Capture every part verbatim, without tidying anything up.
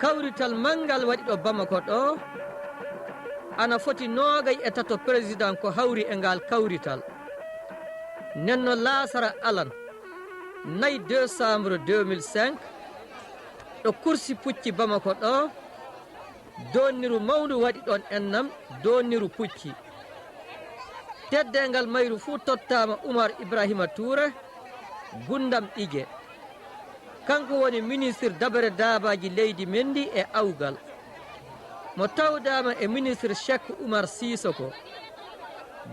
Kawrital manngal waɗi ɗo Bamako ɗo, ana foti noogay e tato président ko hawri e ngal kawrital. Nenno laasara alan, nayi décembre deux mille cinq, ɗo kursi pucci Bamako ɗo, doonniru mawndu waɗi ɗon ennam, doonniru pucci. Teddeengal mayru fuu tottaama Umar Ibrahima Tuure, Gundam Ije. Kanko woni ministir dabere daabaaji leydi men ndi e awgal. Mo tawdaama e ministir Cheikh Umar Sisoko,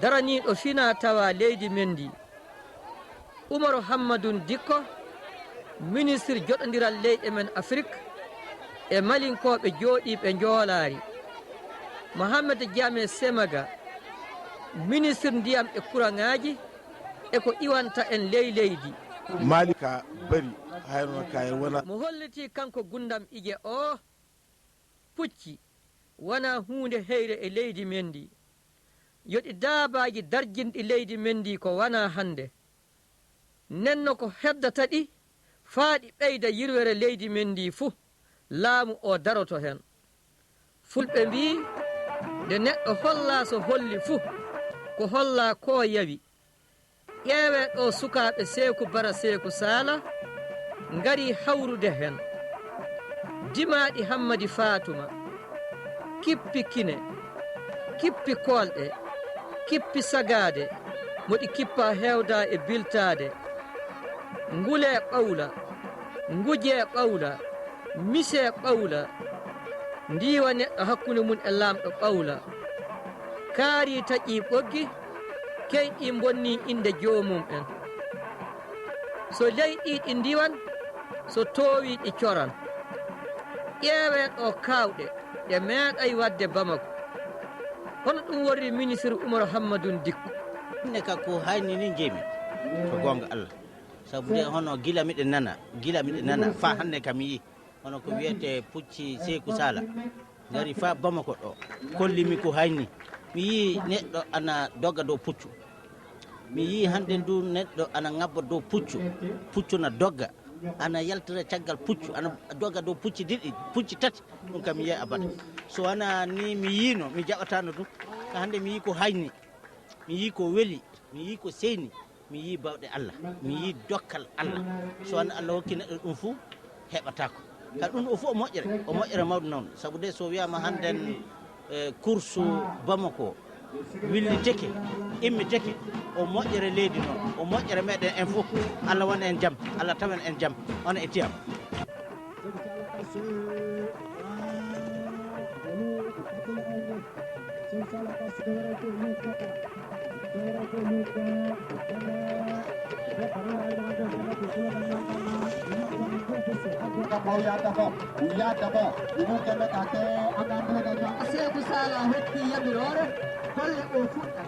daraniiɗo fina tawa leydi men ndi. Umaru Hammadun Dikko, ministir joɗondiral leyɗe men Afrik e malinkooɓe jooɗiiɓe njoolaari. Mohamed Jame Semaga, ministir ndiyam e kuraŋaaji e ko iwanta en ley leydi. Mali ka bari, hayno ka e wona. Mo holliti kanko Gundam Ije o, pucci wona huunde heyre e leydi men ndi. Yo ɗi daabaaji darjinɗi leydi men ndi ko wona hannde. Nenno ko heddata ɗi, faa ɗi ɓeyda yirwere leydi men ndi fuu, laamu o daroto heen. Fulɓe mbii, nde neɗɗo hollaa so holli fuu, ko hollaa ko yawi. Ƴeewee ɗo sukaaɓe Seeku Bara Seeku Saala ngari hawrude heen. Dimaaɗi Hammadi Faatuma, kippi kine, kippi koolɗe, kippi sagaade, mo ɗi kippa heewda e biltaade. Ngulee ɓawla, ngujee ɓawla, misee ɓawla, ndiiwa neɗɗo hakkunde mum e laamɗo ɓawla. Kaari taƴii ɓoggi, keyɗi mbonnii innde joomum en. So leyɗi ɗi ndiwan, so toowi ɗi coran. Ƴeewee ɗo kaawɗe, ɗe meeɗay waɗde Bamako. Hono ɗum worri ministir Umar Hammadun Dikko. Ne ka ko hayni ni njeemi, ko goonga Allah. Sabu de hono gila miɗen nana, gila miɗen nana, faa hannde kam mi yii. Hono ko wiyetee pucci Seeku Saala, ngari faa Bamako ɗo, kolli mi ko hayni. Mi yii neɗɗo ana dogga dow puccu. Mi yii hannde ndu neɗɗo ana ŋabba dow puccu. Puccu na dogga, ana yaltira caggal puccu, ana dogga dow pucci ɗiɗi, pucci tati. Ɗum kam mi yii abada. So wanaa ni mi yiino, mi jaɓataano ɗum. Ka hannde mi yii ko hayni, mi yii ko weli, mi yii ko seyni. Mi yii bawɗe Allah, mi yii dokkal Allah. So wanaa Allah hokki neɗɗo ɗum fuu, heɓataako. Ka ɗum o fuu o moƴƴere, o moƴƴere mawɗo noon. Sabu de so wiyaama hannden, eh, kursu Bamako willitike, immitike, o moƴƴere leydi noon, o moƴƴere meɗen en fuu. Allah won en jam, Allah tawen en jam, on e tiyam. Seeku Saala hokki yamiroore golle o fuɗɗa.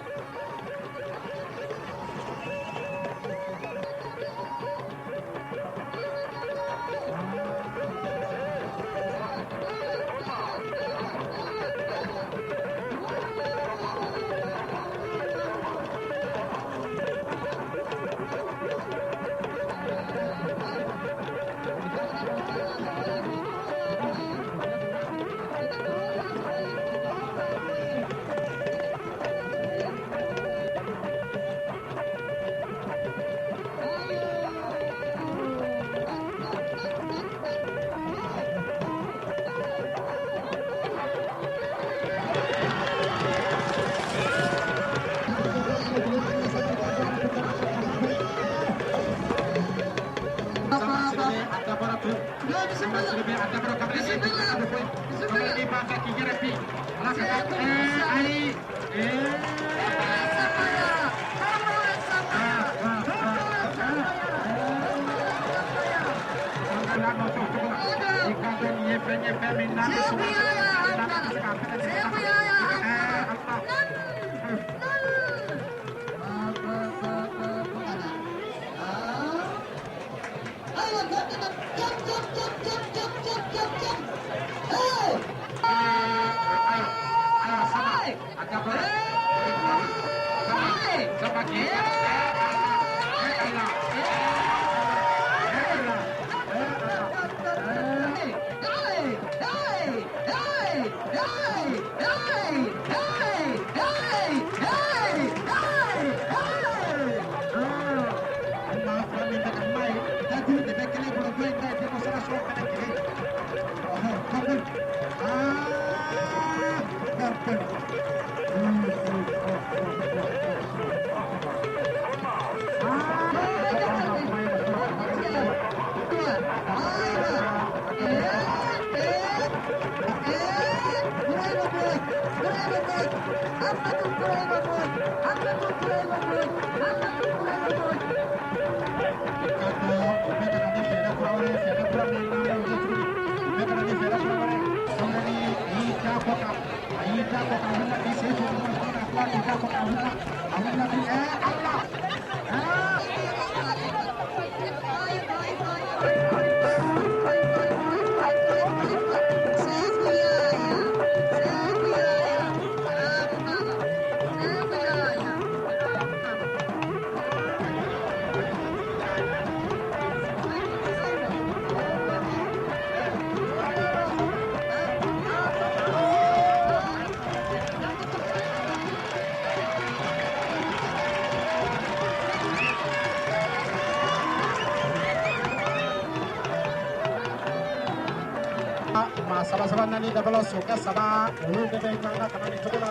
Ma saba saba nani double suka saba. Ulu bebe mana kamani tukula.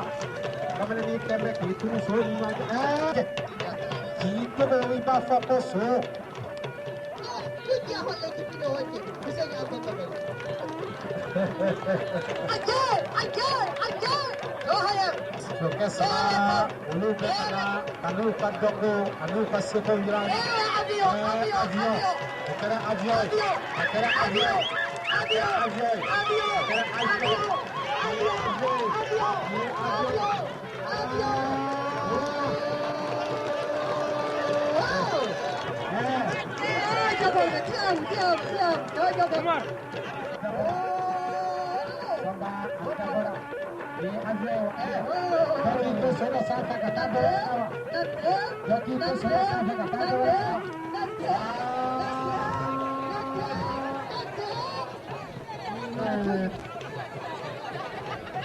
Kamani ni kembe kitu so ma. Eh. Kitu be iba fokoso. Ajay, ajay, ajay. Go ahead. Suka saba. Ulu bebe na. Anu ka dongo, anu ka seko yirani. Eh, avion, eh, avion, avion. Avion. Ekere avion. Avion. Ekere avion. Avion. Avion. Ekere avion. Avion. Avion. Avion. Avion. Avion. Wow. Eh. Eh, jabo, jabo, jabo, jabo. Omar. Samba, Samba, Samba.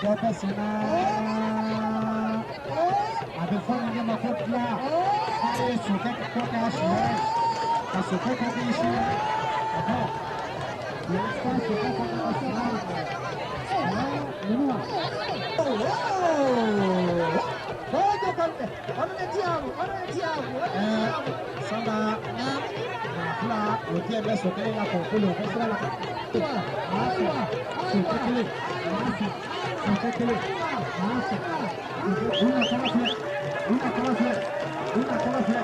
Jope sina. Abe fana nge makotla. Aye suke kote ashe. Ka suke kote ashe. Aha. Yasta suke kote ashe. Ah, nunua. Ojo kante. Onon e Diyaamu, onon e Diyaamu, onon e Diyaamu. Samba, na fula, o tiye bɛ sokɛ la ko kolo, ko fula la. Aywa, aywa, aywa. Sokɛ kelen, masi, sokɛ kelen, masi. Una kɔnɔ filɛ, una kɔnɔ filɛ, una kɔnɔ filɛ.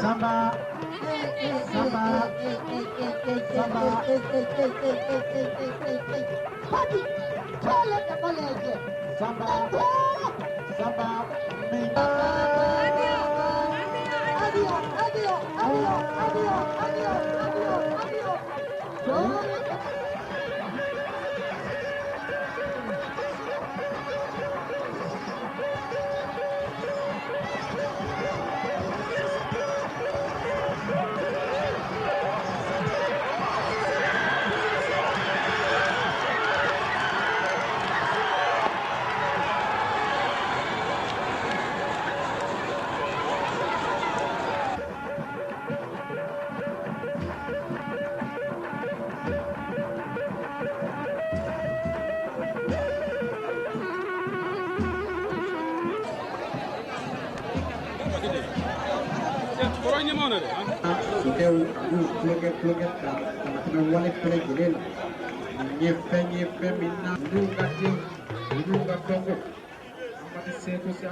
Samba. Samba. Samba. Fati, tole e ɓaleeje. Samba. Samba. Adio, adio, adio. Sukew, du, pluget, pluget, ka, ka, ka, wale, pele, gelen. Nye fe, nye fe, mina, du, gati, du, gatongo. Amadi, seto, se,